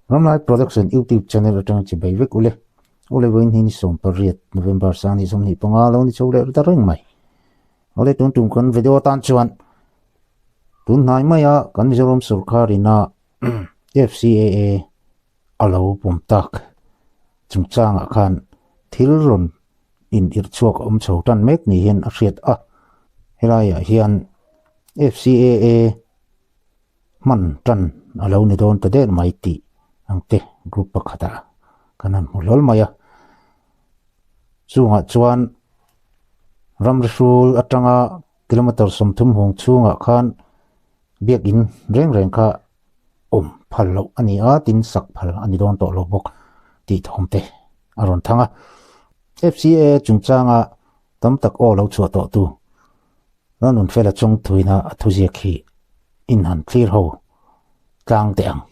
Ramlai Production YouTube channel atanga chibai vek ule. Ule vawiin hi ni 18 November sang ni 25 lo ni chho leh ta reng mai. Ule tun tum kan video atan chuan tun hnai maia kan Mizoram sorkar ina FCAA a lo pawm tak chungchangah khan thil rawn in irh chhuak a awm chho tan mek ni hian a hriat a. Helaiah hian FCAA hman tan a lo ni dawn ta der mai tih ang te group pakhatah kan han hmu hlawl mai a. Chungah chuan ramri hrul atanga kilometer 30 hung chhungah khan biakin reng reng kha awm phal loh a ni a, tin sak phal a ni dawn tawh lo bawk tih thawm te a rawn thang a. FCA chungchanga tam tak aw lo chhuah tawh tu Lalnunfela chung thuina a thuziak hi in han thlir ho tlang teh ang.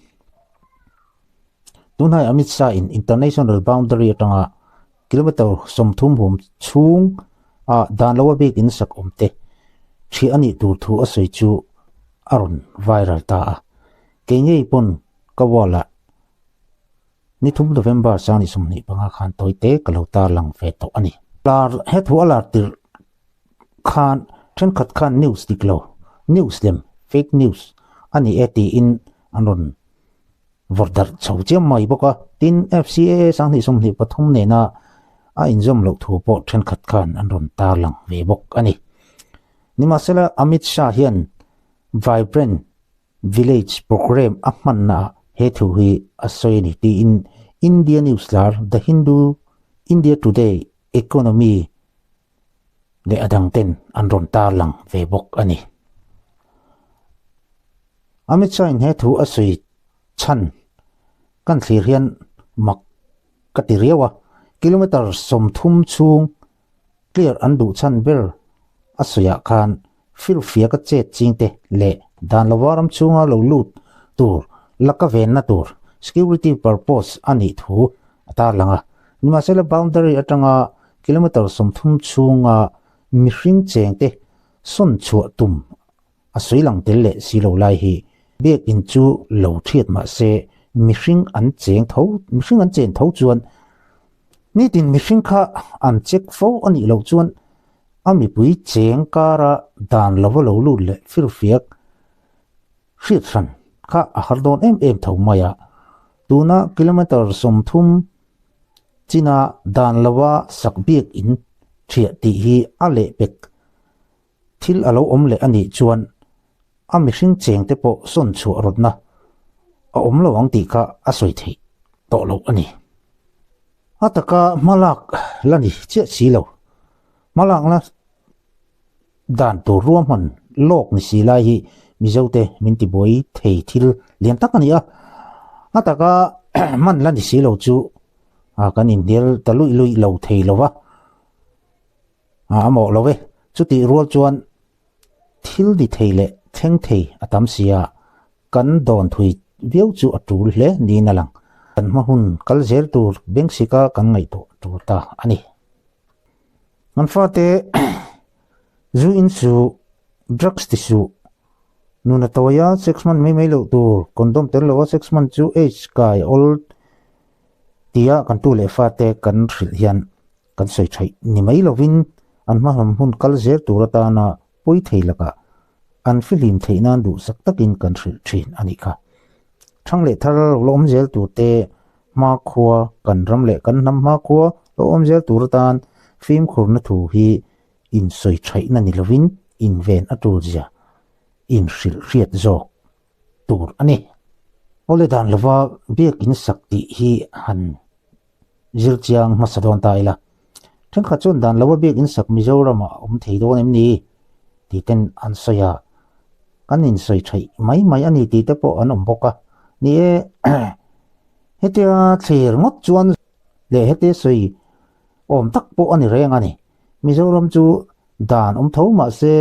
Tunhai Amit Shah in International Boundary atanga kilometer 30 hum chhung a dan lo a bik in sak awm te ṭhi a nih tur thu a sawi chu a rawn viral ta a. Kei ngei pawn ka wall ah ni 3 November 2025 khan tawite ka lo tarlang ve tawh a ni. Lar he thu a lar tirh khan thenkhat khan news dik lo, news lem, fake news a ni e tiin an rawn vawrh darh chho chiam mai bawk a. Tin, FCAA 2023 nena a inzawm loh thu pawh thenkhat khan an rawn tarlang ve bawk a ni. Nimahsela, Amit Shah hian Vibrant Village Programme a hmannaah he thu hi a sawi a ni tiin India news lar The Hindu, India Today, Economy leh a dang ten an rawn tarlang ve bawk a ni. Amit Shah in he thu a sawi chhan kan thlir hian mak ka ti riau a, kilometer 30 chhung clear an duh chhan ber a sawiah khan firfiak a chet ching te leh dan lova ram chhunga lo lut tur laka venna tur security purpose a nih thu a tarlang a. Nimahsela boundary atanga kilometer 30 chhunga mihring cheng te sawn chhuah tum a sawi lang tel leh si lo lai hi biakin chu lo thiat mah se mihring an cheng tho mihring an chen tho chuan nitin mihring kha an check fo a nih loh chuan a mipui cheng kara dan lova lo lut leh firfiak hriat hran kha a har dawn em em tho mai a. Tuna kilometer 30 china dan lova sak biakin thiah tih hi a lehpek thil a lo awm leh a nih chuan a mihring cheng te pawh sawn chhuah rawtna a awm lo ang tih kha a sawi theih tawh loh a ni. A taka hmalak la ni chiah si lo. Hmalakna dan tur ruahman lawk ni si lai hi Mizote min tibuai thei thil lian tak a ni a. A taka hman la ni si lo chu kan inhnial ta luih luih lo thei lo va. A mawh lo e. Chutih rual chuan thil ni thei leh thleng thei a tam si a, kan dawn thui viau chu a tul hle niin a lang. Kan hma hun kal zel tur bengsika kan ngaihtuah tur ta a ni. Kan fate zu in suh, drugs ti suh, nuna tawia sex hman mai mai loh tur, condom tel loa sex hman chu AIDS kai awl tia kan tu leh fate kan hrilh hian kan sawi thaih ni mai lovin an hmalam hun kal zel tur atana pawi thei lakah an fihlim theih nan duhsak takin kan hrilh thin a nih kha. Thang leh thar lo awm zel tur te hmakhua kan ram leh kan hnam hmakhua lo awm zel tur atan fimkhurna thu hi insawi thaihna ni lovin inven a tul zia inhrilh hriat zawk tur a ni. Awle dan lova biakin sak tih hi han zir chiang hmasa dawn ta ila. Thenkhat chuan dan lova biakin sak Mizoramah a awm thei dawn em ni tih ten an sawi a, kan insawi theih mai mai a ni tih te pawh an awm bawk a. Ni e, hetia thlir ngawt chuan leh hetia sawi awm tak pawh a ni reng a ni. Mizoram chu dan awm tho mah se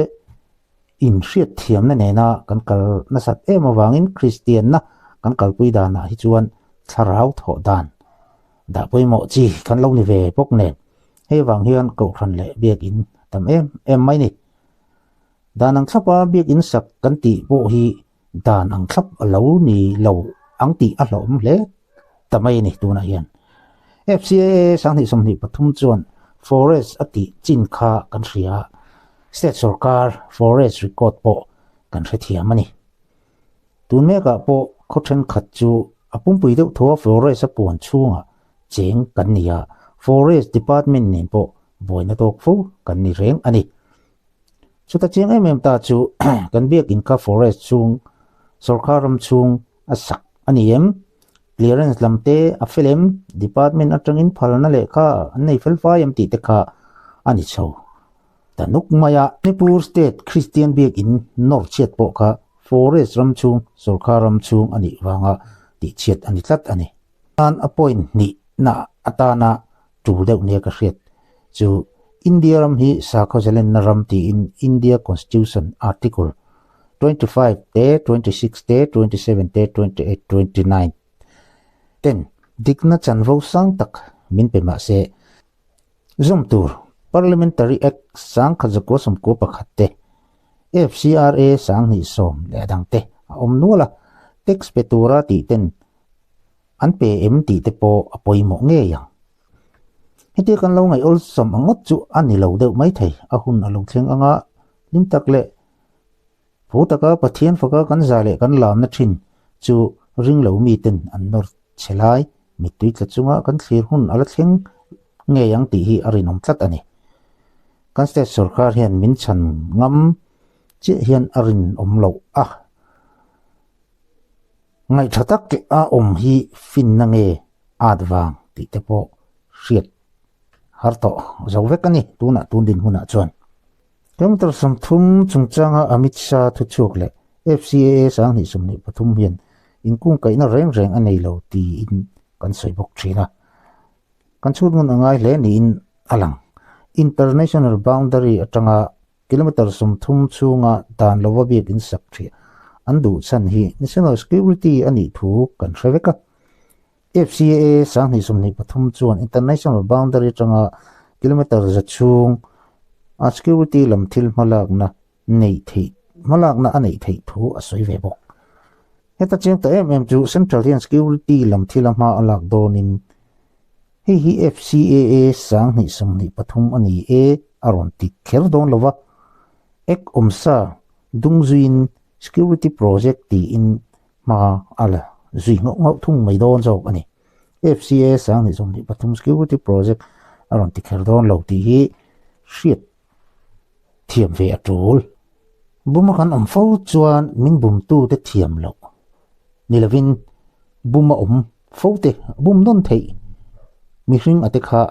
inhriat thiamna nena kan kal nasat em avangin Kristianna kan kalpui danah hi chuan thlarau thawh dan dah pawimawh chi kan lo ni ve bawk nen. Hei vang hian Kohhran leh Biakin tam em em mai ni. Dan ang thlapa Biakin sak kan tih pawh hi dan ang thlap a lo ni lo ang tih a hlauhawm hle. ta mai a ni tunah hian. FCAA 2023 chuan forest a tih chin kha kan hria a, state sorkar forest record pawh kan hrethiam a ni. Tun mekah pawh khaw thenkhat chu a pumpui deuh tho a forest a puan chhungah cheng kan ni a, forest department nen pawh buaina tawk fo kan ni reng a ni. Chuta chiang em em ta chu kan biakin kha forest chhung sorkar ram chhung a sak a ni em? Clearance lam te a fel em? Department atangin phalna lehkha an nei fel fai em tih te kha a ni chho ta nuk mai a. Manipur State Christian biakin nawr chhiat pawh kha forest ram chhung sorkar ram chhung a nih vanga tih chhiat a ni tlat a ni. Tan a point hnihna atana tul deuh nia ka hriat chu India ram hi sakhaw zalenna ram tiin India Constitution Article 25 te, 26 te, 27 te, 28, 29 ten dikna chanvo sang tak min pe mah se zawm tur Parliamentary Act 1991 te, FCRA 2010 leh a dang te a awm nual a, tax pe tura tih ten An pe em tih te pawh a pawimawh ngei ang. Hetia kan lo ngaih awlsam ang ngawt chu a ni lo deuh maithei. A hun a lo thleng anga hlim tak leh phu taka Pathian faka kan za leh kan lamna thin chu ring lo miten an nawr che lai mittui tla chunga kan thlir hun a la thleng ngei ang tih hi a rinawm tlat a ni. Kan state sorkar hian min chhan ngam chiah hian a rinawm loh a. Ngaihṭha tak a awm hi finna nge at vang tih te pawh hriat har tawh zo vek a ni tunah tun dinhmunah chuan. Kilometer 30 chungchanga Amit Shah thuchhuak leh FCAA 2023 hian inkungkaihna reng reng a nei lo tiin kan sawi bawk ṭhin a. Kan chhut ngun a ngai hle niin a lang. International boundary aṭanga Kilometre 30 chhunga dan lova biak in sak ṭhiah an duh chhan hi National Security a nih thu kan hre vek a. FCAA 2023 chuan International Boundary atanga kilometre za chhung a security lam thil hmalakna neih theih hmalakna a neih theih thu a sawi ve bawk. Heta chiang ta em em chu Central hian security lam thil a hma a lak dawnin Hei hi FCAA 2023 a ni e a rawn ti kher dawn lo va, Act awmsa dung zuiin Security Project tiin hma a la zui nghauh nghauh thung mai dawn zawk a ni. FCAA 2023 Security Project a rawn ti kher dawn lo tih hi hriat thiam ve a tul. Buma kan awm fo chuan min bumtute thiam loh ni lovin buma awm fo te bum nawn theih mihring a te kha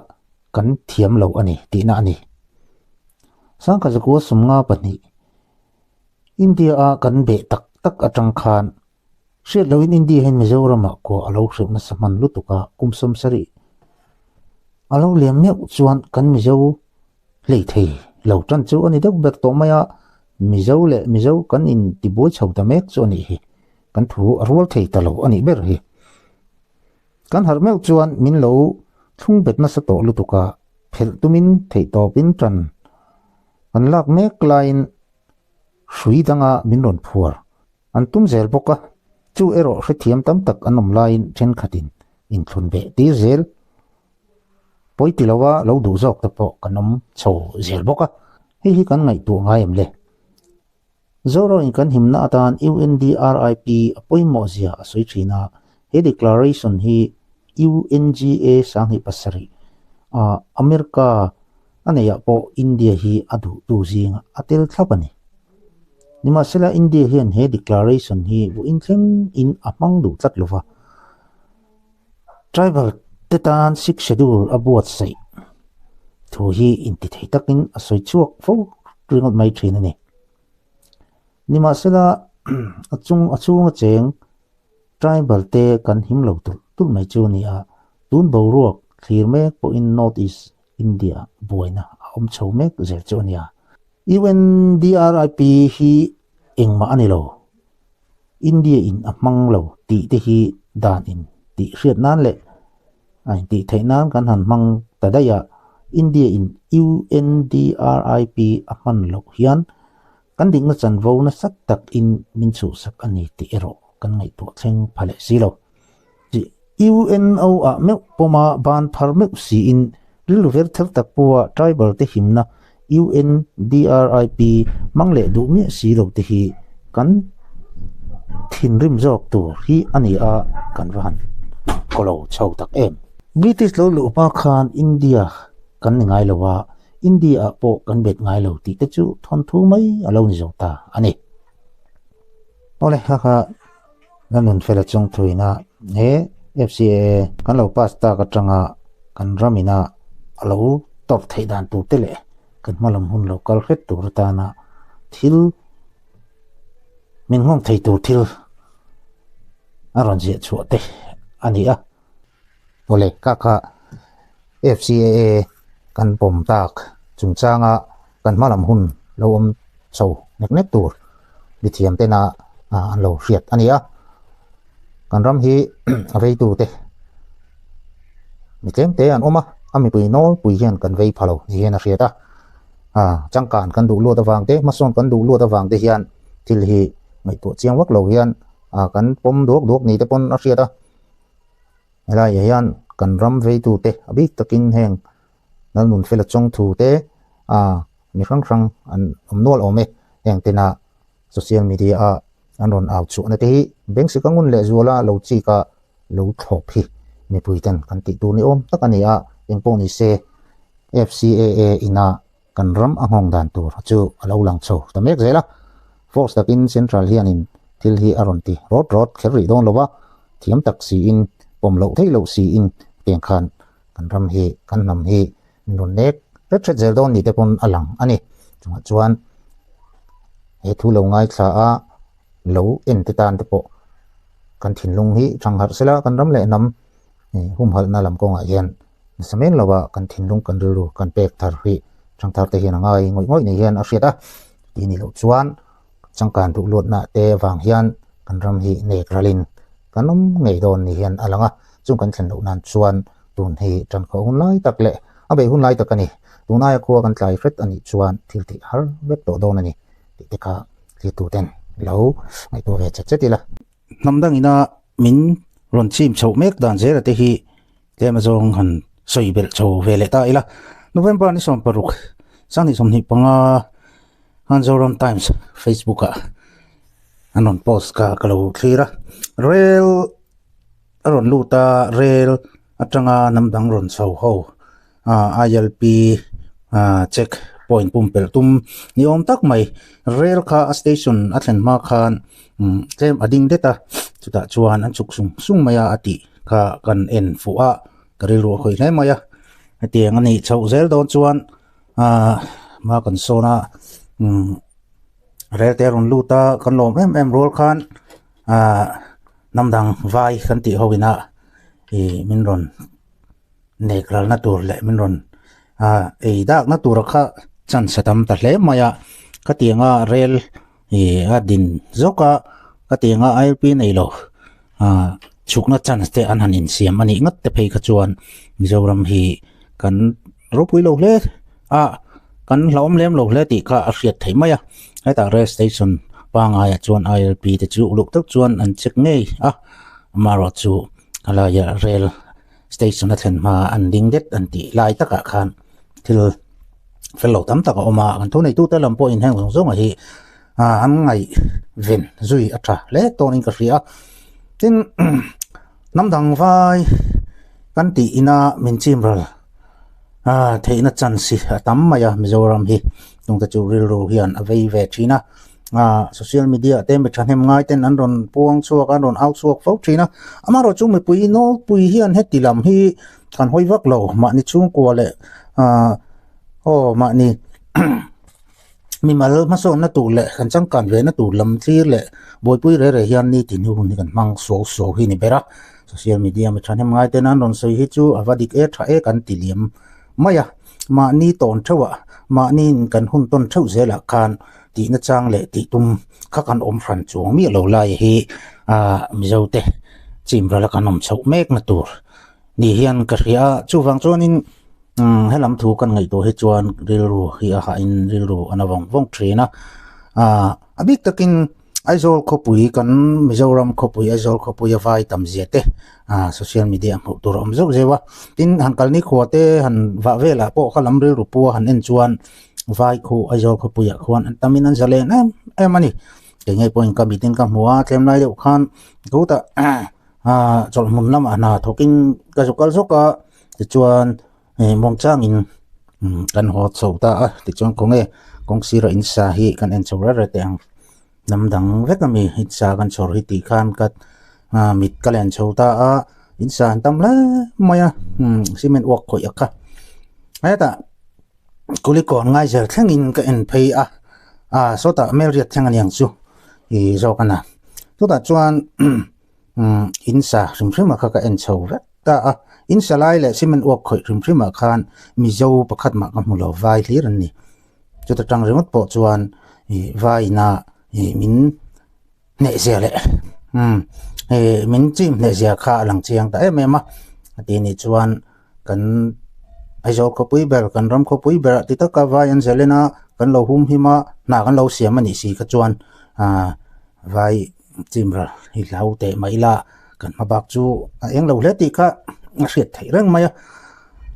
kan thiam lo a ni tihna a ni. Sangkazakua 52 India a kan beh tak tak atang khan hriat lohin India hian Mizoramah kua a lo hreuh nasa hman lutuk a, kum 70 a lo liam meuh chuan kan Mizo Hlei thei lo tan chu a ni deuh ber tawh mai a, Mizo leh Mizo kan intibuai chho ta mek chu a nih hi. Kan thu a rual thei ta lo a nih ber hi. Kan harh meuh chuan min lo thlung bet nasa tawh lutuk a, phelh tumin theihtawpin tan kan lak mek laiin hrui danga min rawn phuar an tum zel bawk a, chu erawh hrethiam tam tak an awm laiin thenkhatin inthlun beh tir zel Pawi ti lova lo duh zawk te pawh kan awm chho zel bawk a, hei hi kan ngaihtuah ngai em le? Zorain kan himna atan UNDRIP a pawimawh zia a sawi thin a, he declaration hi UNGA 2007 a America a neihah pawh India hi a duhtu zing a tel thlap a ni. Nimahsela India hian he declaration hi vawiin thleng in a hmang duh tlat lova. Tribal te tan Sixth Schedule a buatsaih thu hi intithei takin a sawi chhuak fo ringawt mai thin a ni. Nimahsela a chung a chhunga cheng tribal te kan him lo tulh tulh mai chu a ni a, tun boruak thlir mek pawhin North East India buaina a awm chho mek zel chu a ni a. UNDRIP hi engmah a ni lo. India in a hmang lo tih te hi dan in tih hriat nan leh a in tih theih nan kan han hmang ta daih a, India in UNDRIP a hman loh hian kan dikna chanvo nasa tak in min chhuhsak a ni tih erawh kan ngaihtuah thleng pha leh si lo. UNO ah meuh pawma ban phar meuh siin rilru ver thar tak pawha tribal te himna UNDRIP hmang leh duh miah si lo te hi kan thinrim zawk tur hi a ni a, kan va han kaw lo chho tak em. British lo luh hma khan India kan ni ngai lo a, India ah pawh kan bet ngai lo tih te chu thawnthu mai a lo ni zo ta a ni. Awle kha kha na nun fel a chung thuina he FCAA kan lo pass tak atanga kan ramina a lo tawrh theih dan tur te leh kan hma lam hun lo kal hret tur atana thil min nghawng thei tur thil a rawn ziah chhuah te a ni a. Awle kha kha FCAA kan pawm tak chungchanga kan hma lam hun lo awm chho nek nek tur mithiam tena an lo hriat a ni a. Kan ram hi a veitu te mi tlem te an awm a, a mipui nawlpui hian kan vei pha lo ni hian a hriat a. Changkan kan duh luat avang te, hmasawn kan duh luat avang te hian thil hi ngaihtuah chiang vak lo hian kan pawm duak duak ni te pawn a hriat a. Helaiah hian kan ram veitute a bik takin heng Lalnunfela chawngthu te ah mi hrang hrang an awm nual awm e. Heng tena social media a an rawn au chhuahna te hi Bengsika ngun leh zuala lo chik a lo thlawp hi mipui ten kan tih tur ni awm tak a ni a, engpawh ni se FCAA ina kan ram a nghawng dan tur chu a lo lang chho ta mek zel a, force takin central hianin thil hi a rawn ti rawt rawt kher rih dawn lo va, thiam tak siin pawm loh theih loh siin hetiang khan kan ram hi kan hnam hi min rawn nek hret hret zel dawn ni te pawn a lang a ni. Chungah chuan he thu lo ngaithla a lo en te tan te pawh kan thinlung hi thang harh sela kan ram leh hnam humhalhna lam kawngah hian nasa men lova kan thinlung kan rilru kan pek thar hi thangthar te hian a ngai ngawih ngawih ni hian a hriat a tih ni loh chuan changkan duh luatna te vang hian kan ram hi nek ralin kan awm ngei dawn ni hian a lang a chung kan thlen loh nan chuan tun hi tan khawh hun lai tak leh a beih hun lai tak a ni tun aia khua kan tlai hret a nih chuan thil tih har vek tawh dawn a ni tih te kha thlir ten lo ngaihtuah ve chet chet ila. Hnam dangina min rawn chim chhoh mek dan zela te hi tlem azawng han sawi belh chho ve leh ta ila. November ni 16 sanghnih 25 khan Zoram Times Facebook ah an rawn post kha ka lo thlir a. Rail a rawn lut a, rail atanga hnam dang rawn chho ho ILP check point pumpelh tum ni awm tak mai rail kha a station a thlen hma khan tlem a ding det a chutah chuan an chhuk sung sung mai a a tih kha kan en fuh a ka rilru a khawih hle mai a hetiang a nih chhoh zel dawn chuan hma kan sawn a rail te a rawn lut a kan lawm em em rual khan hnam dang vai kan tih ho ina ih min rawn nek ralna tur leh min rawn ah ei dakna tura kha chance a tam ta hle mai a khatianga rail ih a din zawk a khatianga I L P nei lo ah chhukna chance te an han insiam a nih ngat te phei kha chuan Mizoram hi kan ropui lo hle a kan hlauhawm lem lo hle tih kha a hriat theih mai a hetah rail station pangaiah chuan I L P te chu uluk deuh chuan an check ngei a amaherawhchu a laiah rail station a thlen hma an ding det an tih lai takah khan thil fel lo tam tak a awm a kan thu neitute lam pawhin heng zawng zawng hi ah an ngaih ven zui a tha hle tawnin ka hria a tin hnam dang vai kan tih ina min chim ral ah theihna chance hi a tam mai a Mizoram hi chungte chu rilru hian a vei ve thin a. ah social media te mi thahnem ngai ten an rawn puang chhuak a an rawn au chhuak fo thin a amaherawh chu mipui nawlpui hian heti lam hi kan hawi vak lo mahni chhungkua leh ah aw mahni mimal hmasawnna tur leh kan changkan ve na tur lam thlir leh buaipui reh reh hian nitin hi hun hi kan hmang suau suau hi a ni ber a social media mi thahnem ngai ten an rawn sawi hi chu a va dik e tha e kan ti liam mai a mahni tawn theuh ah mahni in kan hun tawn theuh zelah khan. Tihna chang leh tih tum kha kan awm hran chuang miah lo lai hi ah Mizo te chim rala kan awm chhoh mek na tur ni hian ka hria a chuvang chuanin umm helam thu kan ngaihtuah hi chuan rilru hi a hahin rilru a na vawng vawng thin a ah a bik takin. Aizawl khawpui kan Mizoram khawpui Aizawl khawpui a vai tam zia te ah social media hmuh tur a awm zeuh zeuh a tin han kalni khua te han vah velah pawh kha lam rilru pua han en chuan vai khu Aizawl khawpuiah khuan an tamin an zalen em em a ni kei ngei pawhin ka mitin ka hmu a tlem lai deuh khan khutah ah chawlhhmun lamah hna thawkin ka zu kal zawk a tichuan Hei muangchangin kan haw chho ta a tichuan khawnge kawng sirah in sa hi kan en chho reh reh teh ang hnam dang vek ami in sa kan chhawr hi tih khan ka mit ka len chho ta a in sa an tam hle mai a cement uak khawih a kha hetah kulikawn ngaizel thlengin ka en phei a ah sawtah hmelriat thleng aniang chu ih zawk a na chutah chuan. Umm in sa hrim hrim ah kha ka en chho vek ta a, in sa lai leh cement uak khawih hrim hrim ah khan Mizo pakhat mah ka hmu lo vai hlir an ni. Chuta tang ringawt pawh chuan ih vai ina ih min hneh zia leh umm ih min chim hneh zia kha a lang chiang ta em em a, a ti nih chuan kan Aizawl khawpui ber kan ram khawpui ber ah ti taka vai an zalen a kan lo hum him a hna kan lo siam a nih si kha chuan ah vai chimral hi hlau teh mai ila kan hma bak chu a eng lo hle tih kha a hriat theih reng mai a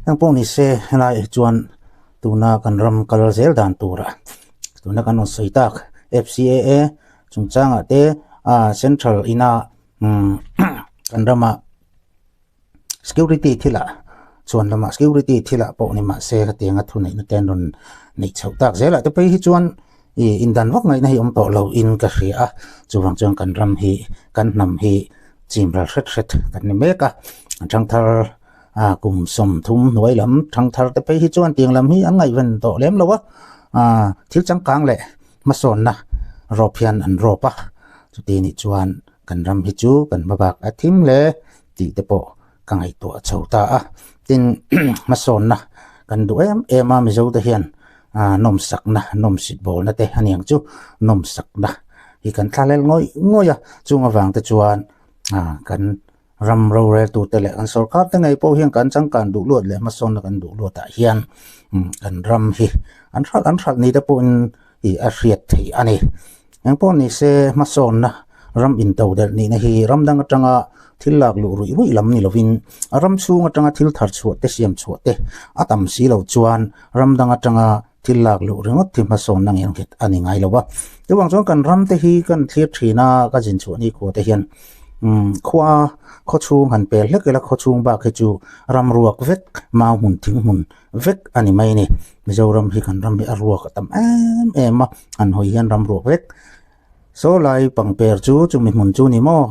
engpawh ni se helai ah hi chuan tuna kan ram kal zel dan turah tuna kan rawn sawi tak F_C_A_A chungchangah te ah central ina umm kan ramah. Security thilah chuan lamah security thilah pawh ni mah se hetianga thuneihna te an rawn neih chhoh tak zelah te phei hi chuan ih indan vak ngaihna hi awm tawh lo in ka hria a chuvang chuan kan ram hi kan hnam hi chim ral hret hret kan ni mek a thangthar ah kum sawmthum hnuai lam thangthar te phei hi chuan tiang lam hi an ngaihven tawh lem lo a ah thil changkang leh hmasawnna rawp hian an rawp a chuti nih chuan kan ram hi chu kan hma bak a thim hle. tih te pawh ka ngaihtuah chho ta a tin hmasawnna kan duh em em a mizo te hian ah nawmsakna nawmsit bawlna te a niang chu nawmsakna hi kan thlalel ngawih ngawih a chung avang te chuan ah kan ram rorel tu te leh kan sorkar te ngei pawh hian kan changkan duh luat leh hmasawnna kan duh luat ah hian kan ram hi an hralh an hralh ni te pawhin ih a hriat theih a ni. Engpawh ni se hmasawnna ram intodelh nihna hi ram dang atanga thil lak luh ruih ruih lam ni lovin a ram chhung atanga thil thar chhuah te siam chhuah te a tam si lo chuan ram dang atanga thil lak luh ringawt hi hmasawnna ngelnghet a ni ngai lo va. Chuvang chuan kan ram te hi kan thlir thin a, ka zin chhuah ni khua te hian umm khua khaw chhung han pel hlek ila khaw chhung bak hi chu ram ruak vek mau hmun thing hmun vek a ni mai a ni. Mizoram hi kan ram hi a ruak a tam em em a, han hawi hian ram ruak vek. Saw lai pangper chu chumi hmun chu ni maw?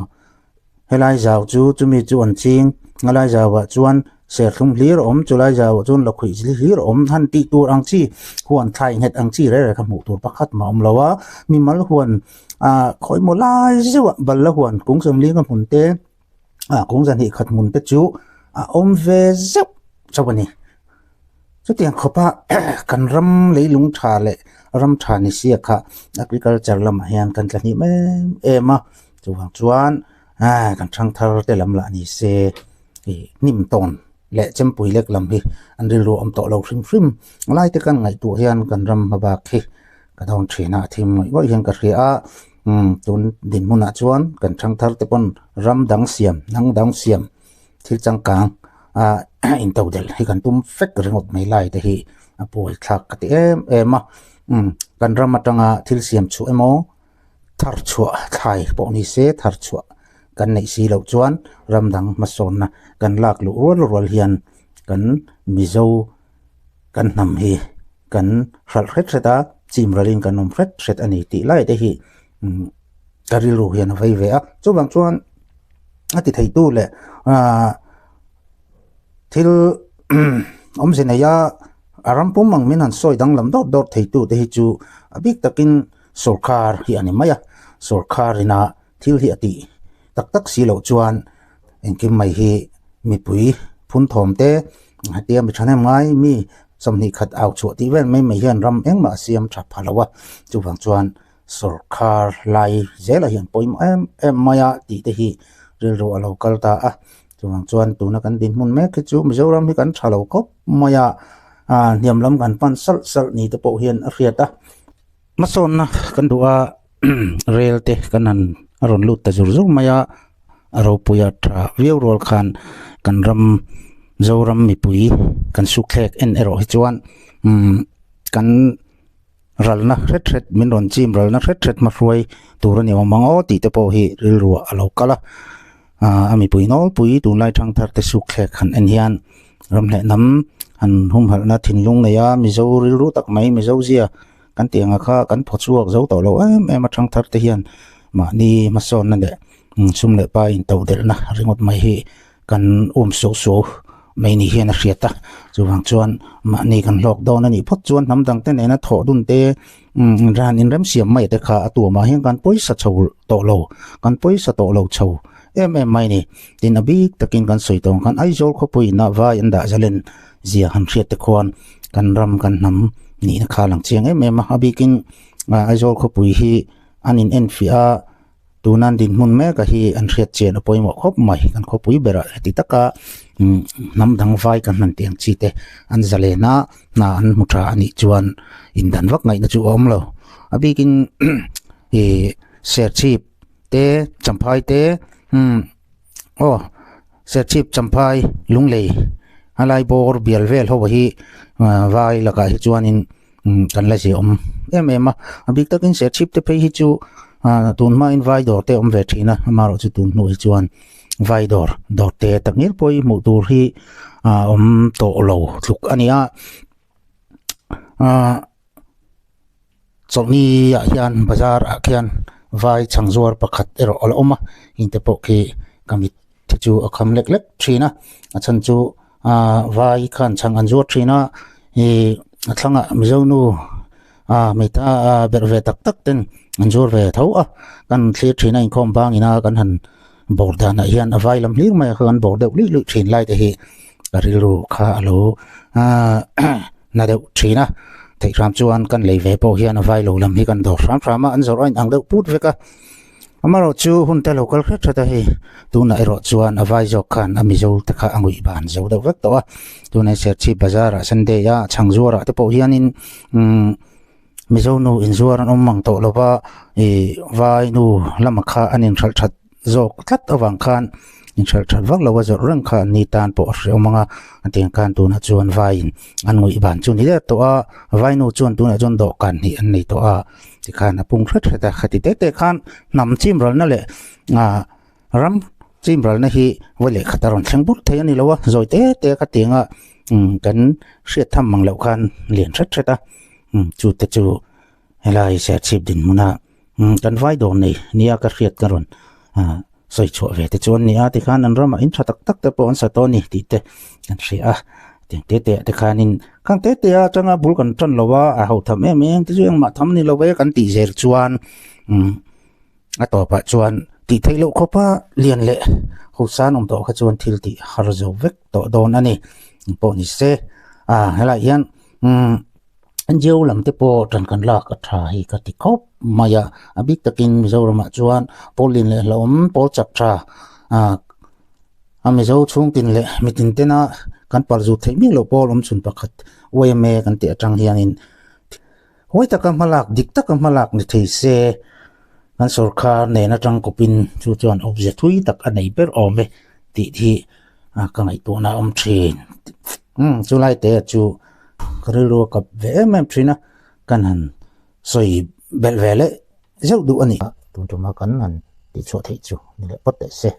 Helai zau chu chumi chu an ching, a lai zauah chuan serthlum hlir a awm, chulai zauah chuan lakhuih hlir a awm han tih tur ang chi, huan thlai nghet ang chi reng reng kha hmuh tur pakhat mah a awm lo a, mimal huan ah khawi maw lai zeuhah balla huan kung sawmlinga hmun te, ah kung zahnih khat hmun te chu a awm ve zeuh chauh a ni. Chutiang khawpa kan ram leilung tha leh ram tha ni sia kha agriculture lamah hian kan tla hnih em em a, chuvang chuan ah kan thangthar te lam lah ni se ih hnim tawn leh chempui lek lam hi an rilru a awm tawh lo hrim hrim. Lai te kan ngaihtuah hian kan ram hma bak hi ka dawn thin a, a thim ngawih ngawih hian ka hria a, umm tun dinhmunah chuan kan thangthar te pawn ram dang siam hnang dang siam thil changkang ah intodelh hi kan tum fek ringawt mai lai te hi a buai thlak ka ti em em a umm kan ram atanga thil siam chhuah emaw thar chhuah thlai pawh ni se thar chhuah kan neih si loh chuan ram dang hmasawnna kan lak luh rual rual hian kan mizo kan hnam hi kan hralh hret hret a chim ralin kan awm hret hret a ni tih lai te hi umm ka rilru hian a vei ve a chuvang chuan a ti theitu leh ahh thil awmze nei a a ram pum ang min han sawi danglam dawt dawt theitu te hi chu a bik takin sawrkar hi a ni mai a sawrkar ina thil hi a tih tak tak si loh chuan engkim mai hi mipui phun thawm te hetia mi thahnem ngai mi sawmhnih khat au chhuah tih vel mai mai hian ram engmah a siam tha pha lo a chuvang chuan sawrkar lai zelah hian pawimawh em em mai a tih te hi rilru a lo kal ta a chuvang chuan tuna kan dinhmun mek hi chu Mizoram hi kan tha lo khawp mai a ah hniam lam kan pan salh salh ni te pawh hian a hriat a hmasawnna kan duh a. Rel te kan han a rawn lut ta zur zur mai a, a ropui a tha viau rual khan kan ram Zoram mipui kan sukthlek en erawh hi chuan umm kan ralna hret hret min rawn chim ralna hret hret hmahruai tur a ni awm ang aw tih te pawh hi rilruah a lo kal a, aaa a mipui nawlpui tunlai thangthar te sukthlek han en hian ramhleh hnam han humhalhna thinlung nei a Mizo rilru tak mai Mizo zia Kan tih anga kha kan phaw chhuak zo tawh lo em em a thangthar te hian mahni hmasawnna leh sum leh pa intodelhna ringawt mai hi kan um suau suau mai ni hian a hriat a, chuvang chuan mahni kan hlawk dawn a nih phawt chuan hnam dang te nena thawh dun te ran inremsiam mai te kha a tuamah hian kan pawisa chho tawh lo, kan pawisa tawh lo chho em em mai a ni. Tin a bik takin kan sawi tawh ang khan Aizawl khawpui inah vai an dah zalen zia han hriat te khuan kan ram kan hnam nihna kha a lang chiang em em a, a bikin Aizawl khawpui hi an in enfiah a, tuna an dinhmun mek a hi an hriat chian a pawimawh khawp mai, kan khawpui berah heti taka hnam dang vai kan han tih ang chi te an zalen a, hna an hmu tha a nih chuan indan vak ngaihna chu a awm lo, a bikin ih Serchhip te Champhai te umm. Aw Serchhip Champhai Lunglei a lai bawr bial vel ho hi vai lakah hi chuanin kan la zia awm em em a a bik takin Serchhip te phei hi chu tun hmain vai dawr te a awm ve thin a amaherawhchu tun hnuah hi chuan vai dawr dawr te tak ngial pawh hi hmuh tur hi a awm tawh lo tluk a ni a ahh. Chawlhni ah hian bazar ah khian vai chhang zuar pakhat erawh a la awm a heng te pawh khi ka mit te chu a kham lek lek thin a a chhan chu ahh vai khan chhang an zuar thin a ih a thlangah mizo nu ah hmeichhe ah berh ve tak tak ten an zuar ve tho a kan thlir thin a inkhawm bangin a kan han bawr danah hian a vai lam hlir mai a kan bawr deuh luih luih thin lai te hi ka rilru kha a lo ahh na deuh thin a theih hram chuan kan lei ve pawh hian a vai lo lam hi kan dawr hram hram a an zawrh a inang deuh put vek a amaherawh chu hun te lo kal hret hret a hei tunah erawh chuan a vai zawk khan a mizo te kha a nguih ban zo deuh vek tawh a tunah Serchhip bazar ah sunday a chhang zuar ah te pawh hianin umm mizo nu inzuar an awm mang tawh lo va ih vai nu lamah kha an inhralh that zawk tlat avang khan inhralh that vak lo a zawrh reng kha an ni tan pawh a hrehawm ang a a tiang khan tunah chuan vaiin an ngawih ban chu ni der tawh a vainu chuan tunah chuan dawhkan hnih an nei tawh a tikhan a pung hret hret a khati te te khan hnam chim ralna leh ah ram chim ralna hi vawi leh khat a rawn thleng bur thei a ni lo a zawi te te kha tiang a kan hriat tham mang loh khan lian hret hret a chu te chu helai Serchhip dinhmuna. Umm kan vai dawr nei nia ka hriat ka rawn ah sawi chhuah ve te chuan nia tikhan an ramah in tha tak tak te pawh an sa tawh a ni tih te kan hria a tiang te te ah te khanin khang te te atanga bul kan tan lo a a ho tham em em te chu engmah tham ni lo ve kan tih zel chuan umm a tawpah chuan tih theih loh khawpa lian leh hosan awm tawh kha chuan thil tih har zo vek tawh dawn a ni pawh ni se a helaiah hian umm. NGO lam te pawh ṭan kan lak a ṭha hi ka ti khawp mai a, a bik takin Mizoramah chuan pawl lin leh hlauhawm pawl chak ṭha ah a Mizo chhungtin leh mitin tena kan pal zut theih miah loh pawl awm chhun pakhat YMA kan tih aṭang hianin huai taka hmalak dik taka hmalak ni thei se kan sorkar nen aṭang kawpin chu chuan awmze thui tak a nei ber awm e tih hi ka ngaihtuahna a awm ṭhin. Umm chulai te chu ka rilru a kap ve em em thin a, kan han sawi belh ve leh zeuh duh a ni. Tun tuma kan han tihchhuah theih chu ni leh phawt teh se.